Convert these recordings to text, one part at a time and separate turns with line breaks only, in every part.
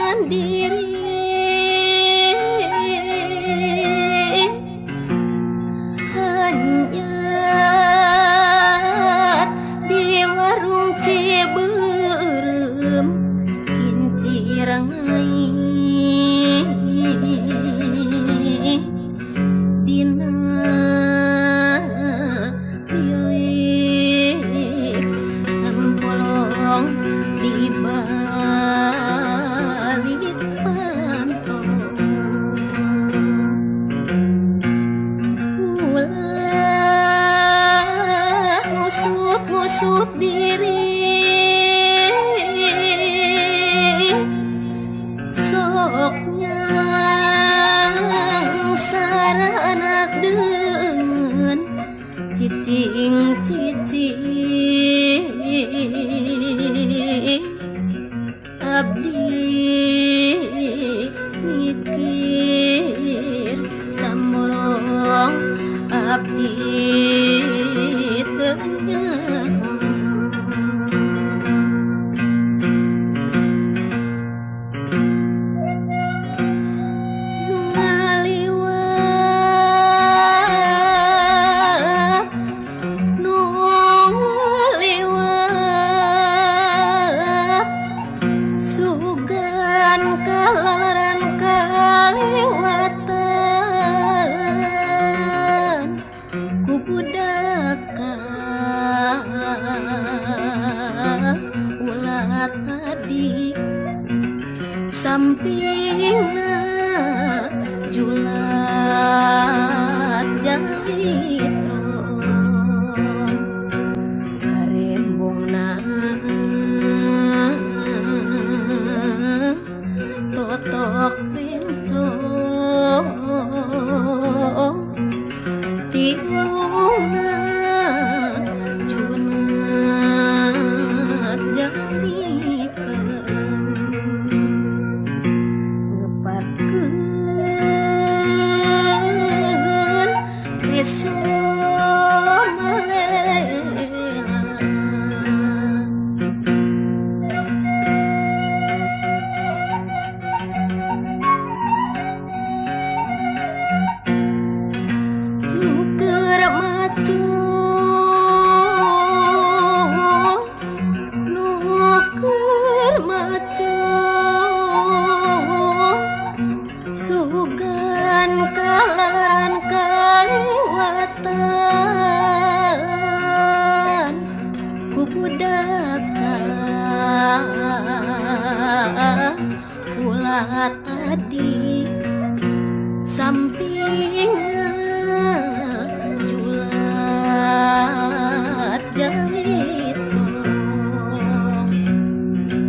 diri hanyat di warung Cibeureum kincirang dina bilik tempolong di balik panto ulah ngusut-ngusut diri sok nyangsara anak dengan cicing cicing abdi mikir samorong abdi teu nyaho. Nu ngaliwat sugan kalaran kaliwatan ku budaka ulah tadi sampingna julat jalitron karembongna totok rencong tiungna junat janikeun ngepatkeun peso malela. Nu keur macu nu keur macu sugan kalaran kaliwatan ku budaka ulah tadi sampingna julat jalitong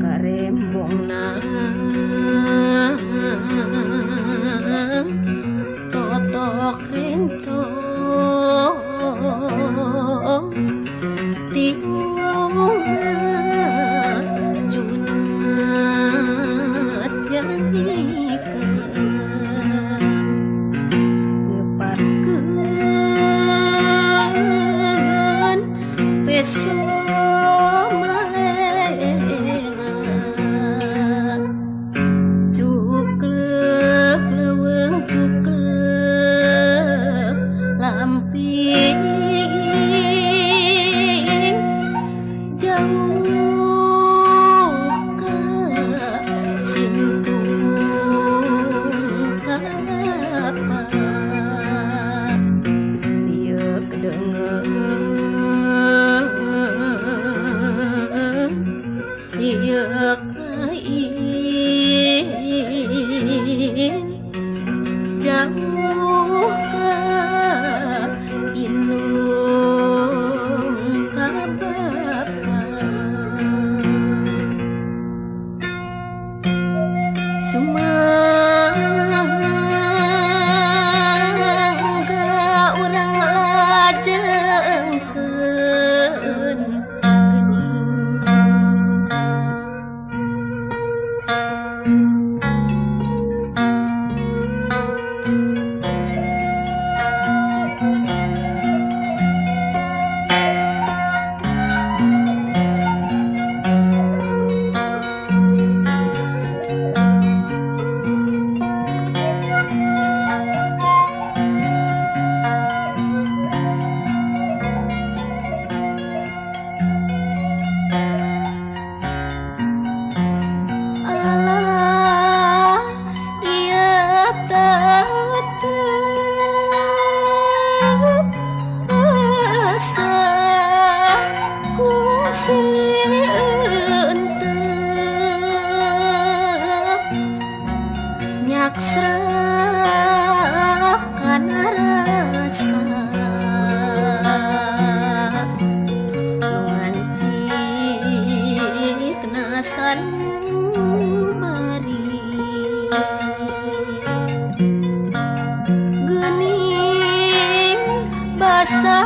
karembongna totok rencong tiungna junat janikeun ngepatkeun peso malela cuklek leuweung cuklek lamping jauh ka sintung kalapa ieu kedengeun ieu lain jauh ka indung ka bapa. Sumangga urang lajengkeun geuning. Pasrah kana rasa mancik nasanubari geuning basa.